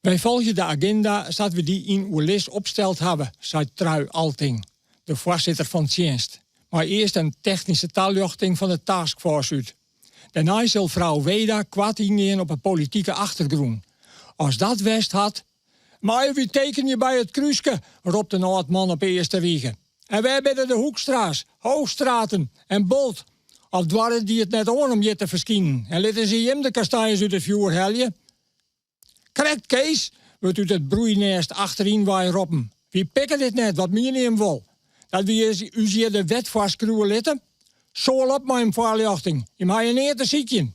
Wy folgje de aginda sa't we dy yn oerlis opsteld hawwe, seit Trui Alting, de foarsitter fan tsjinst, mei earst in technyske taljochting fan de taskforce út. Dêrnei sil frou Weda koart yngean op 'e politike achtergrûn. As dat west hat, Meie wy tekenje by it krúske? ropt in âld man op 'e earste rige. En wêr binne de Hoekstra's, Hoogstraten en Bolt? Of doare dy it net oan om hjir te ferskinen en litte se jim de kastanjes út it fjoer helje? Krekt, Kees! wurdt út it broeinêst achteryn wei roppen. Wy pikke dit net, wat miene jim wol? Dat wy ús hjir de wet foarskriuwe litte? Soal op mei jim foarljochting, jim ha hjir neat te sykjen!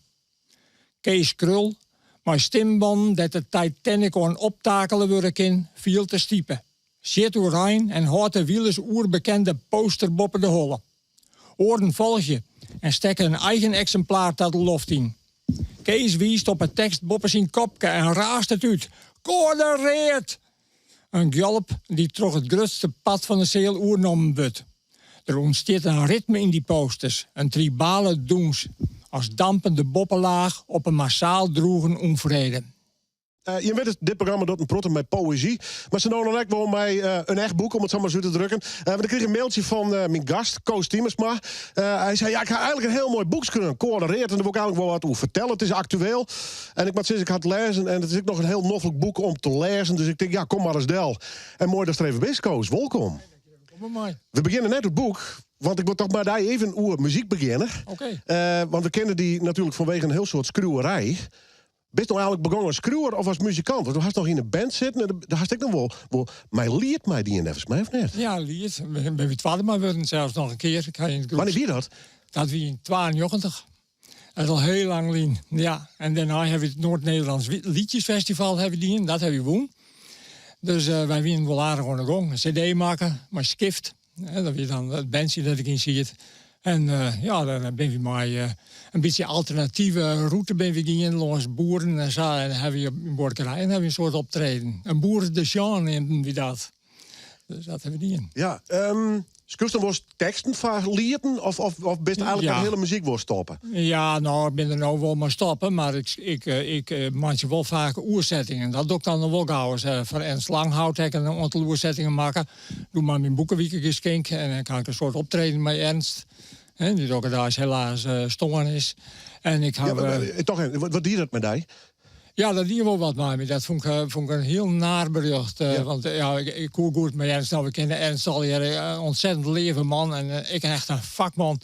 Kees Krul, mei stimbannen dêr't de Titanic oan optakele wurde kin, fielt de stipe, sjit oerein en hâldt de wilens oerbekende poster boppe de holle. Oaren folgje en stekke in eigen eksimplaar ta de loft yn. Kees wiist op 'e tekst boppe syn kopke en raast it út, Koade read! In gjalp dy't troch it grutste part fan de seal oernommen wurdt. Der ûntstiet in ritme yn dy posters, in tribale dûns, as dampende boppelaach op 'e massaal droegen ûnfrede. Jim witte, dit programma docht in protte mei poëzy, mar sa no en dan ek wol mei in echt boek, om it sa mar ris út te drukken. Want ik krige in mailtsje fan myn gast, Koos Tiemersma. Hy sei, ja, ik ha eigenlik in hiel moai boek skreaun, Koade Read, en dêr wol ik eigenlik wol wat oer fertelle. It is aktueel. En ik moat sizze, ik ha it lêzen en it is ek noch in hiel noflik boek om te lêzen. Dus ik tink, ja, kom mar ris del. En moai datst der even bist, Koos. Wolkom. We begjinne net it boek, want ik wol toch mei dy even oer muzyk begjinne. Want we kenne dy natuerlik fanwege in hiel soad skriuwerij. Bist no eigenlik begûn as skriuwer of as muzikant? Want do hast noch yn in band sitten en do hast ek noch wol, wol mei liet meidien, neffens my, of net? Ja, liet. Bin wy twadde mei wurden sels noch in kear. Ik ha yn it groep. Wannear wie dat? Dat wie yn 92. Dat is al hiel lang lyn. Ja, en dêrnei ha we it Noord-Nederlands Liedjesfestival ha we dien. Dat ha we wûn. Dus wy wienen wol aardich oan de gong. In cd makke mei Skift. Dat wie dan it bandsje dêr't ik yn siet. En ja, dêr binne wy mei in bytsje alternative rûte binne wy gien lâns boeren en sa. En ha wy yn buorkerijen ha wy in soad optreden. In boer de chant neamden wy dat. Dus dat ha we dien. Ja, skriuwst dan wolris teksten foar lieten of, of, of bist eigenlik mei de hiele muzyk wol stoppe? Ja, no, ik bin der no wol mei stoppe, mar ik, ik, ik meitsje wol faak oersettingen. Dat doch ik dan noch wol gauris. Foar Ernst Langhout ha ik in oantal oersettingen makke. Doe mei myn boekewikegeskink en dan ha ik in soad optreden mei Ernst, dy't okkerdeis helaas stoarn is. En ik ha. Ja, toch even, wat die dat mei dy? Ja, dat die wol wat mei my. Dat fûn ik, fûn ik in hiel naar berjocht. Want ja, ik koe goed mei Ernst. No, we kenne Ernst allegear, in ontzettend leave man en ek echt in fakman.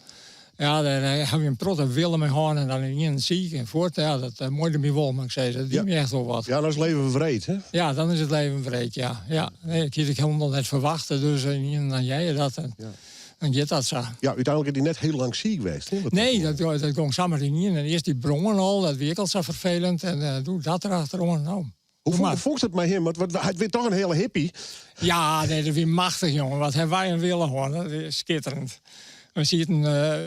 Ja, dêr ha we in protte wille mei hân en dan ynienen siik en fuort. Ja, dat muoide my wol, moat ik sizze. Dat die my echt wol wat. Ja, dan is it leven wreed, hè? Ja, dan is it leven wreed, ja. Ja. Nee, ik hie it ek hielendal net ferwachte, dus ynienen dan hear je dat en dan giet dat sa. Ja, úteinlik is dy net hiel lang siik west, hè? Nee, dat, dat gong samar ynienen. En earst dy brân al, dat wie ek al sa ferfelend. En doe dat derachteroan, no. Hoe fûnst it mei him? Want hy wie toch in hiele hippie. Ja, nee, dat wie machtich, jongen. Wat ha wy in wille hân. Dat is skitterend. We sieten,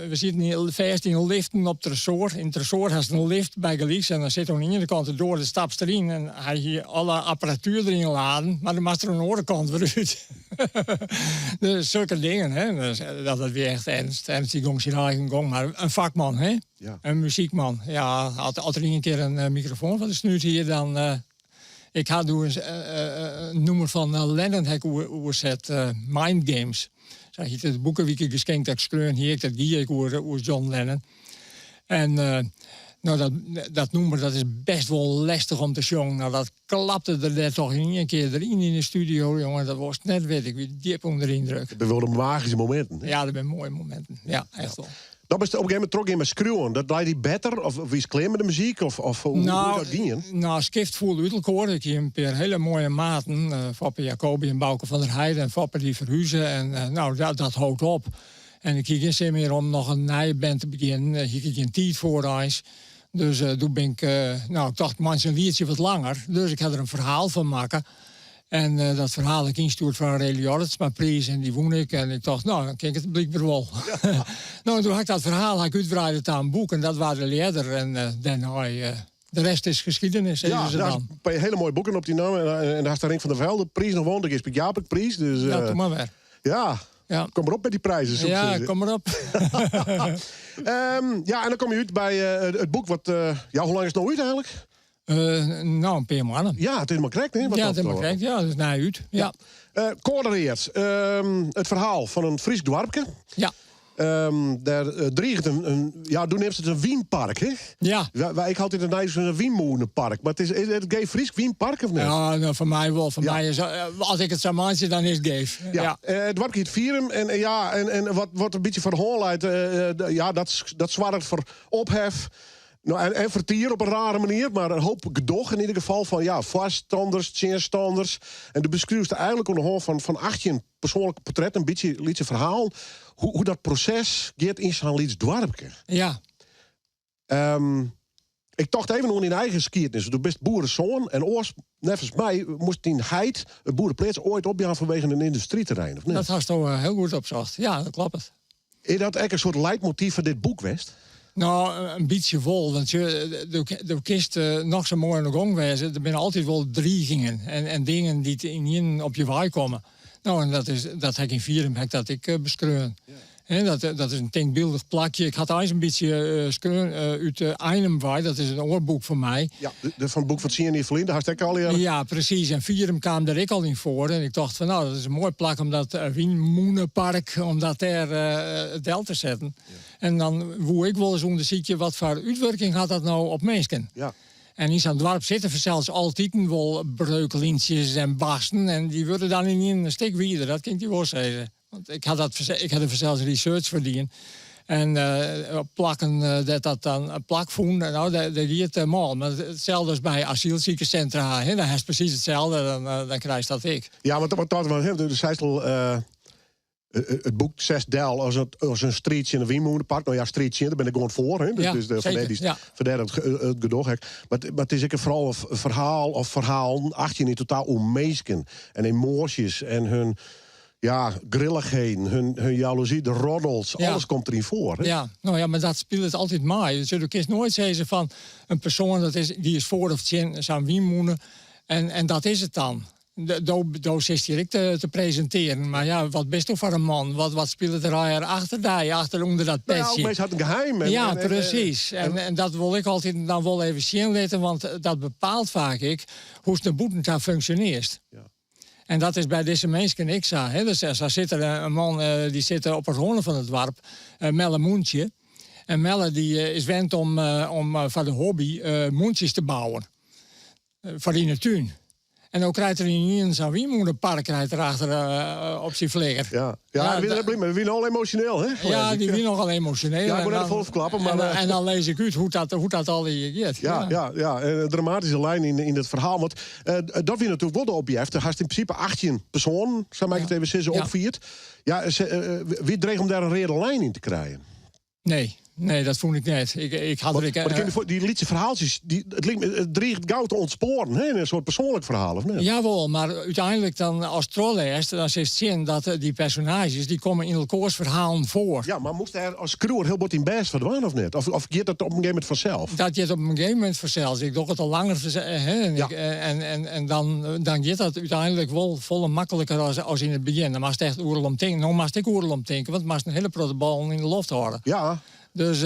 we sieten fêst yn liften op Tresoar. Yn Tresoar hast in lift bygelyks en dan sit oan de iene kant de doar, de stapst deryn en hy hie alle apparatuer deryn laden, mar dan moast er oan de oare kant wer út. Dus sulke dingen, hè. Dus, dat wie echt Ernst. Ernst dy gong syn eigen gong, mar in fakman, hè. Ja. In muzykman. Ja, as er ien kear in mikrofoan foar de snút hie, dan. Ik ha doe in nûmer fan Lennon ha ik oerset, Mind Games. Sa hiet it boekewikegeskink dat ik skreaun hie. Dat gie ek oer John Lennon. En no, dat nûmer dat is best wol lestich om te sjongen. No, dat klapte der dêr toch yn ien kear deryn yn de studio, jonge. Dat wolst net witte. Ik wie djip ûnder de yndruk. Dat binne wol de magyske mominten. Ja, dat binne moaie mominten. Ja, echt wol. Dan bist op in gegeven momint trochgien mei skriuwen. Dat lei dy better? Of wiest klear mei de muzyk? Of hoe is dat gien? No, Skift foel út elkoar. Ik hie in pear hiele moaie maten. Foppe Jacobi en Bauke van der Heide. En Foppe dy ferhuze. En no, dat hold op. En ik hie gjin sin mear om noch in nije band te begjinnen. Dêr hie ik gjin tiid foar eins. Dus doe bin ik, no, ik tocht, meitsje in lietsje wat langer. Dus ik ha der in ferhaal fan makke. En dat ferhaal ha ik ynstjoerd foar in Rely Jorritsma-priis en dy wûn ik. En ik tocht, no, dan kin ik it blykber wol. No, en doe ha ik dat ferhaal ha ik útwreide ta in boek en dat waard De Ljedder. En dêrnei, de rest is geschiedenis, sizze se Ja, dan. in pear hiele moaie boeken op dyn namme. En hast de Rink van der Velde priis noch wûn, de Gysbert Japicxpriis. Dus, Ja, doe mar wer. Ja, kom mar op met dy prizen, soe ik Ja, sizze. kom mar op. Ja, en dan komme je út by it boek wat, ja, hoe lang is it no út eigenlik? No, in pear moannen. Ja, it is mar krekt, hè? Ja, it is mar krekt, ja. It is nij út. Ja. Koade Read, it ferhaal fan in Frysk doarpke. Ja. Dêr driget in, ja, do neamst it in wynpark, hè? Ja. Ik ha altyd it nijs fan in wynmûnepark, mar it is, is it geef Frysk wynpark of net? Ja, no, foar my wol. Foar my is, as ik it sa meitsje, dan is it geef. Ja. It doarpke hjit Firum en ja, en wat in bytsje foar de hân leit, ja, dat soarget foar ophef. No, en fertier op in rare manier, mar in hoop gedoch yn ieder gefal fan ja, foarstanners, tsjinstanners. En do beskriuwst eigenlik oan de hân fan 18 persoanlike portretten, in bytsje lytse ferhalen, hoe dat proses giet yn sa'n lyts doarpke. Ja. Ik tocht even oan dyn eigen skiednis. Do bist boeresoan en oars, neffens my, moast dyn heit it boerepleats oait opjaan fanwegen in yndustryterrein, of net? Dat hasto hiel goed opsocht. Ja, dat kloppet. Is dat ek in soart leidmotyf foar dit boek west? No, in bytsje wol. Want do kinst noch sa moai oan de gong wêze, der binne altyd wol drigingen en dingen dy't ynienen op je wei komme. No, en dat is, dat ha ik yn Firum ha ik dat ek beskreaun. Dat, dat is in tinkbyldich plakje. Ik ha it eins in bytsje skreaun út Einum wei. Dat is in oar boek fan my. Ja, de fan it boek fan tsien jier ferlyn, dêr hast ek allegearre. Ja, presys. En Firum kaam der ek al yn foar. En ik tocht fan, no, dat is in moai plak om dat wynmûnepark, om dat dêr del te setten. En dan woe ik wolris ûndersykje wat foar útwurking hat dat no op minsken. Ja. En yn sa'n doarp sitte fansels altiten wol breuklyntsjes en barsten. En dy wurde dan ynienen in stik wider, dat kin ik dy wol sizze. Want ik ha dat, ik ha der fansels research foar dien. En op plakken dêr't dat dan plakfûn, no, dêr gie it mâl. Mar itselde as by asylsikerssintra, hè, dan hast presys itselde, dan krijst dat ek. Ja, want dat, want, do seist al, it boek setst del as as in striid tsjin in wynmûnepark. No ja, striid tsjin, dêr bin ik gewoan foar. Hè? Dus, ja, dus de, zeker, die, ja. Fandêr it gedoch ek. Mar it is ek foaral in ferhaal of ferhalen, 18 yn totaal, oer minsken en emoasjes en hun ja, grillichheden, hun jaloezy, de roddels, alles komt deryn foar. Hè? Ja, no ja, mar dat spilet altyd mei. Dus do kinst noait sizze fan in persoan dat is, dy is foar of tsjin sa'n wynmûne en dat is it dan. Do sitst hjir ek te presintearjen, mar ja, wat bisto foar in man? Wat spilet der allegear achter dy, achter ûnder dat Nou ja, petsje? elk mins hat in geheim. Ja, presys. En dat wol ik altyd dan wol even sjen litte, want dat bepaalt faak ek hoe'tst nei bûten ta funksjonearst. Ja. En dat is by dizze minsken ek sa. Hè? Dus sa sit der in man dy sit op 'e râne fan it doarp, Melle Mûntsje. En Melle dy is wend om foar de hobby mûntsjes te bouwen. Foar yn 'e tún. En no krijt er ynienen sa'n wynmûnepark krijt er achter op syn flikker. Ja, ja, wie der blij wie nochal emosjoneel, hè? Ja, dy wie nochal emosjoneel. Ja, ik wol net folle ferklappen, mar... En dan lês ik út hoe't dat allegear giet. Ja, ja, ja, in dramatyske lijn yn it ferhaal. Want dat wie natuerlik wol de opjefte. Hast yn prinsipe 18 persoanen, sa mei ik it even sizze, opfierd. Ja, wie it dreech om dêr in reade lijn yn te krijen? Nee, nee, dat fûn ik net. Ik had er Want dy lytse ferhaaltsjes, dy, it liket my, it driget gau te ûntspoaren, hè, yn in soart persoanlik ferhaal, of net? Jawol, mar úteinlik dan ast trochlêst, dan silst sjen dat dy personaazjes, dy komme yn elkoars ferhalen foar. Ja, mar moast dêr as skriuwer hiel bot dyn bêst foar dwaan, of net? Of giet dat op in gegeven momint fansels? Dat giet op in gegeven momint fansels. Ik doch it al langer, hè, en, Ja. ik, en dan giet dat úteinlik wol folle makliker as yn it begjin. Dan moatst echt oeral om tinke. No moatst ek oeral om tinke, want moatst in hiele protte ballen yn de loft hâlde. Ja. Dus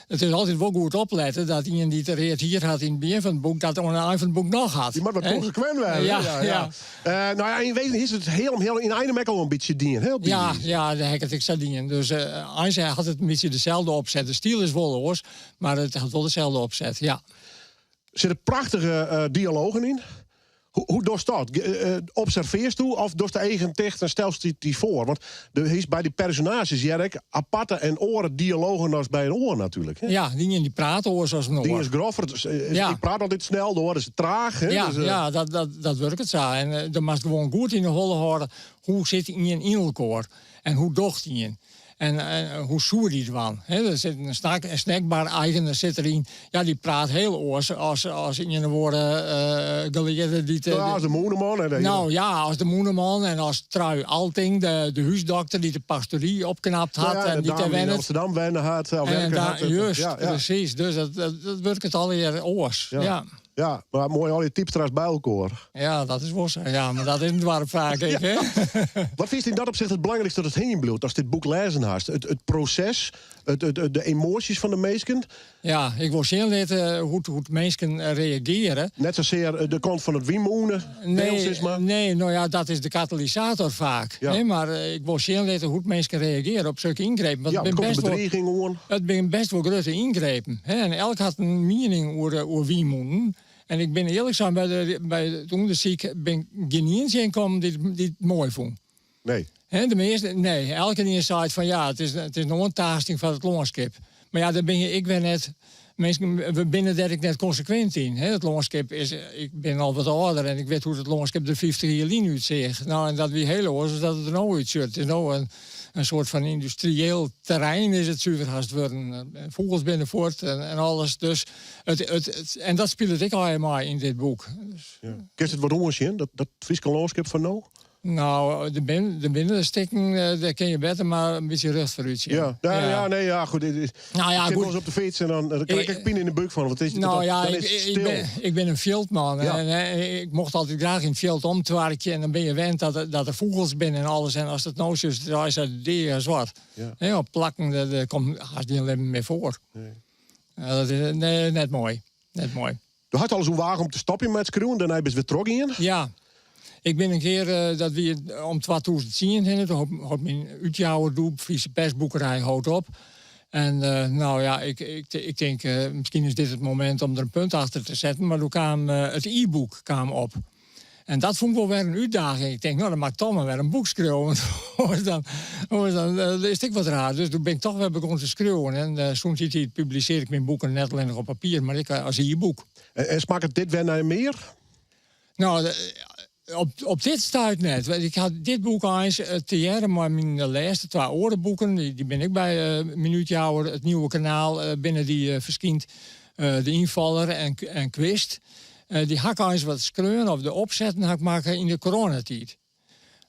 it is altyd wol goed oplette dat ien dy't read hier hat yn it begjin fan it boek, dat oan de ein fan it boek noch hat. Dy moat wat konsekwint wêze. Ja, ja, ja. No ja, yn wezen is it hiel yn Einum ek al in bytsje dien, hè, op dy Ja, wize. ja, dêr ha ik it ek sa dien. Dus eins hat it in bytsje deselde opset. De styl is wol oars, mar it hat wol deselde opset, ja. Der sitte prachtige dialogen yn. Hoe dochst dat? Observearsto of dochst de eagen ticht en stelst dy foar? Want der is by dy personaazjes hear ik aparte en oare dialogen as by in oar natuerlik. Hè? Ja, dy ien dy praat oars as in oar. Dy is groffer, dus, ik praat altyd snel, de oar is traach. Hè? Ja, Dus, ja, dat wurket sa. En do moatst gewoan goed yn 'e holle hâlde hoe sit ien yn elkoar en hoe docht ien. En hoe soe dy dwaan? Hè, der sit in snack, in snackbar-eigener sit deryn. Ja, dy praat hiel oars as ien of oare gelearde dy't, Ja, as de mûneman. Hè, Nou ja, as de mûneman en as Trui Alting, de húsdokter dy't de pastory opknapt hat. Ja, en de dy't dêr dame dy't yn wennet. Amsterdam wenne hat, of En werke da, hat. Just, Ja, ja. presys. Dus dat wurket allegear oars. Ja. Ja. Ja, mar moai al dy Typstra's by elkoar. Ja, dat is wol sa. Ja, mar dat is in doarp faak ek, hè? Wat fynst yn dat opsicht it belangrykste dat hingjen bliuwt ast dit boek lêzen hast? It proses, de emoasjes fan de minsken? Ja, ik wol sjen litte hoe't minsken reageare. Net sasear de kant fan it wynmûne, nee, sis mar. Nee, no ja, dat is de katalysator faak. Ja. Nee, mar ik wol sjen litte hoe't minsken reageare op sokke yngrepen. Want ja, der komt in bedriging oan. It binne bêst wol grutte yngrepen. Hè? En elk hat in miening oer wynmûnen. En ik bin earlik sein, by it ûndersyk bin ik gjinien tsjinkommen dy't it moai fûn. Nee. Hè, de measte, nee, elkenien seit fan ja, it is in oantaasting fan it lânskip. Mar ja, dêr bin je ek wer net, minsken, we binne dêr ek net konsekwint yn. Hè, it lânskip is, ik bin al wat âlder en ik wit hoe't it lânskip der 50 jier lyn útseach. No, en dat wie hiel oars as dat it der no útsjocht. It is no in soart fan yndustrieel terrein is it suver hast wurden. Fûgels binne fuort en alles. Dus it, en dat spilet ek allegear mei yn dit boek. Dus, ja. Kinst it wat oansjen, dat Fryske lânskip fan no? No, der binne stikken, dêr kin je better mar in bytsje rjocht foarút sjen. Ja, ja, ja, nee, ja, goed. Nou ja, ik sit wolris op de fyts en dan krij ik pine yn de búk fan. Want is, nou, ja, dan is it stil. Ik bin in fjildman. Ja. En ik mocht altyd graach yn it fjild omtwarkje. En dan binne je wend dat der fûgels binne en alles. En ast it no sjochst, dan is it deaswart. Ja. Nee, op plakken dêr komt hast gjin libben mear foar. Nee. Ja, dat is nee, net moai. Net moai. Do hast alris oerwage om te stopjen mei it skriuwen, dêrnei bist wer trochgien? Ja. Ik bin in kear, dat wie om 2010 hinne, doe hold myn útjouwer doe, Friese Persboekerij, hold op. En nou ja, ik tink, miskien is dit it momint om der in punt achter te setten, mar doe kaam it e-boek kaam op. En dat fûn ik wol wer in útdaging. Ik tink, no, dan moat ik toch mar wer in boek skriuwe, want oars dan, oars dan is it ek wat raar. Dus doe bin ik toch wer begûn te skriuwen. En sûnt dy tiid publisearje ik myn boeken net allinnich op papier, mar ek as e-boek. En smakket dit wer nei mear? No, op dit stuit net. Ik ha dit boek eins tegearre mei myn lêste twa oare boeken, dy binne ek by myn útjouwer Het Nieuwe Kanaal binne dy ferskynd, De Ynfaller en Kwist. Dy ha ik eins wat skreaun, of de opsetten ha ik makke yn de coronatiid.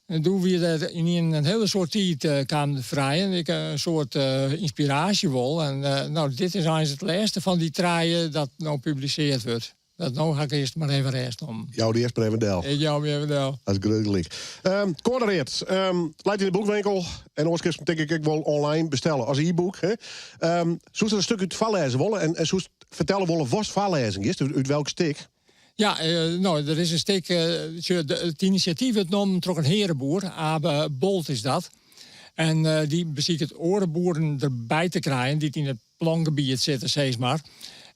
En doe wie der ynienen in hiele soad tiid kaam der frij en ik in soart ynspiraasje wol. En no, dit is eins it lêste fan dy trije dat no publiseard wurdt. Dat no ha ik earst mar even rêst nommen. Jou dy earst mar even del. Ik jou my even del. Dat is grut gelyk. Koade Read leit yn de boekwinkel en oars kinst him tink ik ek wol online bestelle as e-book. Soest der in stik út foarlêze wolle en soest fertelle wolle watst foarlêzen giest, út welk stik? Ja, no, der is in stik, it inisjatyf wurdt nommen troch in heareboer, Abe Bolt is dat. En dy besiket oare boeren derby te krijen dy't yn it plangebiet sitte, sis mar.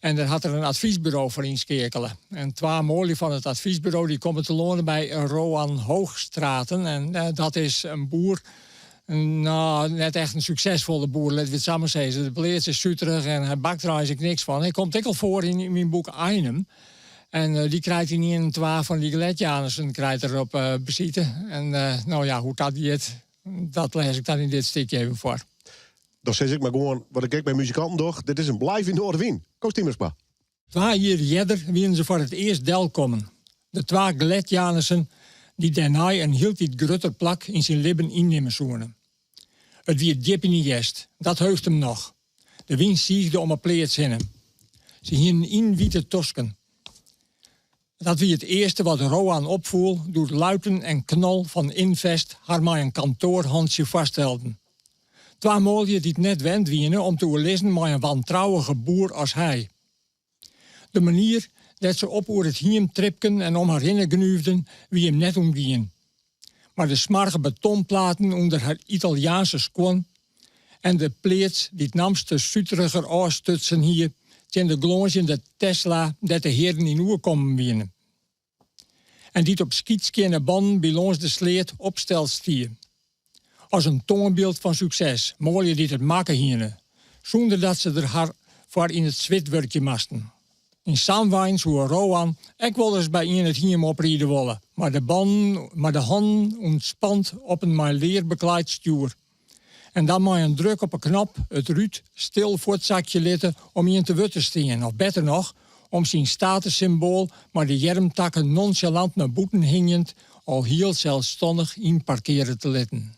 En dêr hat er in advysburo foar ynskeakele. En twa manlju fan it advysburo dy komme telâne by Roan Hoogstraten. En dat is in boer, no, net echt in suksesfolle boer, litte we it sa mar sizze. De pleats is suterich en hy bakt der eins ek niks fan. Hy komt ek al foar yn myn boek Einum. En dy krijt ynienen twa fan dy Gletjanussen krijt er op besite. En no ja, hoe't dat giet, dat lês ik dan yn dit stikje even foar. Dan sis ik mar gewoan wat ik ek by muzikanten doch, dit is in Live yn Noardewyn. Koos Tiemersma. Twa jier earder wienen se foar it earst delkommen, de twa Gletjanussen dy't dêrnei in hieltyd grutter plak yn syn libben ynnimme soene. It wie djip yn 'e hjerst, dat heucht him noch. De wyn siigde om 'e pleats hinne. Se hienen ynwite tosken. Dat wie it earste wat Roan opfoel doe't Luiten en Knol fan Invest har mei in kantoarhantsje foarstelden. Twa manlju dy't net wend wiene om te oerlizzen mei in wantrouwige boer as hy. De manier dêr't se op oer it hiem tripken en om har hinne gnuefden wie him net ûntgien. Mar de smoarge betonplaten ûnder har Italjaanske skuon en de pleats dy't namste suteriger ôfstutsen hie tsjin de glânzjende Tesla dêr't de hearen yn oerkommen wiene en dy't op skytskjinne bannen bylâns de sleat opsteld stie as in toanbyld fan sukses, manlju dy't it makke hiene, sûnder dat se der har foar yn it swit wurkje moasten. Yn sa'n wein soe Roan ek wolris by ien it hiem opride wolle, mei de bannen, mei de hannen ûntspand op in mei lear beklaaid stjoer. En dan mei in druk op 'e knop it rút stil fuortsakje litte om ien te wurd te stean, of better noch, om syn statussymboal mei de earmtakken nonsjalant nei bûten hingjend alhiel selsstannich ynparkeare te litten.